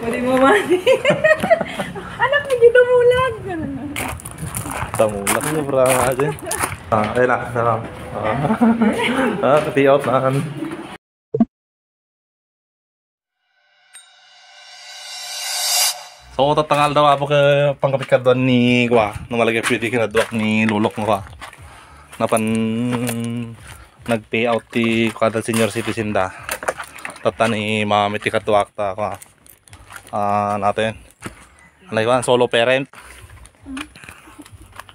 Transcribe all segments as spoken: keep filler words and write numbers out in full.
Pwede mo ba? Anak, medyo dumulag. Dumulag niya, bro, aja. Ah, ayun na, salam. Ah, ah, pay out na. So, tatangal daw apo ka pangkapit kadua ni kwa, nung malagay pwede kinaduak ni lulok mo kwa. Napan nag-pay out ti kada senior citizen da. Tatan ni mama ti kaduak ta kwa. Ah, natin. Ano yung solo parent?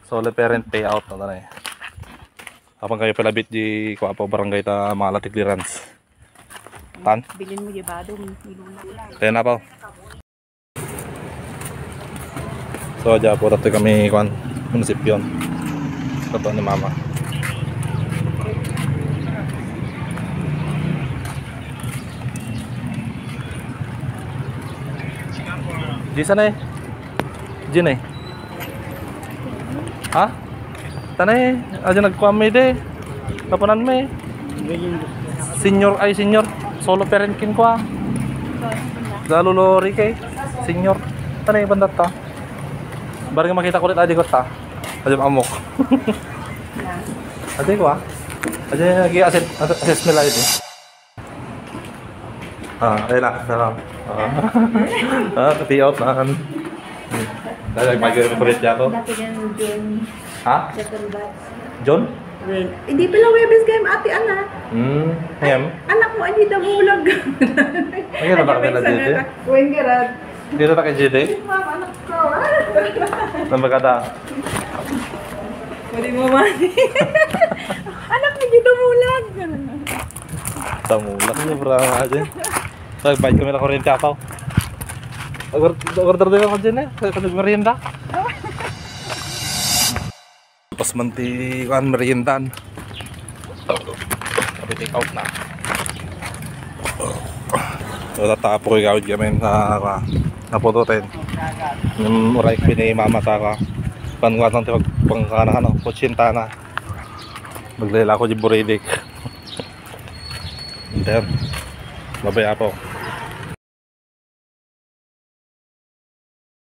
Solo parent payout na tayo. Apang kayo palabit di kwa po barangay ta malatik di runs. Tan? Bilin mo di ba? Doon, nilunok lang. Kaya na po. So, dyan po dati kami, kwan, munisipyo. Sa to ni mama. Di sana eh. Di na eh. Ha? Tanay, aja nagkuan mi di. Kapunan mi. Senior, ay, senior. Solo parent kin kwa. Lalo lo Ricky. Senior. Tanay, bandat ta. Barang makita ko ulit, adi ko ta. Aja amok. Adi ko ah. Aja nag-assess, assess nila ito. Ah, ayun na, salam. Ah, ah, pay out na. Dahil mag-record ako. Dati yan, June. Ha? Second batch. John? Well, hindi pala Webes game, ate, anak. Hmm, ngayon? Anak mo, hindi daw bulag. Ay, ano ba kami na dito? Wen Gerard. Dito na kay J D? Ma'am, anak ko. Nang magkata? Pwede mo ba? Anak, medyo dumulag. Dumulag niya, bro, aja. Nagbayad kami na kuryente, apaw. Order, order din ako dyan eh. Sa, sa merienda. Tapos man ti, kuan, meriendan. Sabi, take out na. So, tatapo ko igawid kami sa, kuan, napututin. Yung uray ko ni mama sa, kuan, kuan, kuan, sa pag-, pangkana, ano, kutsintana. Maglela ko di buridik. Then, babay ako.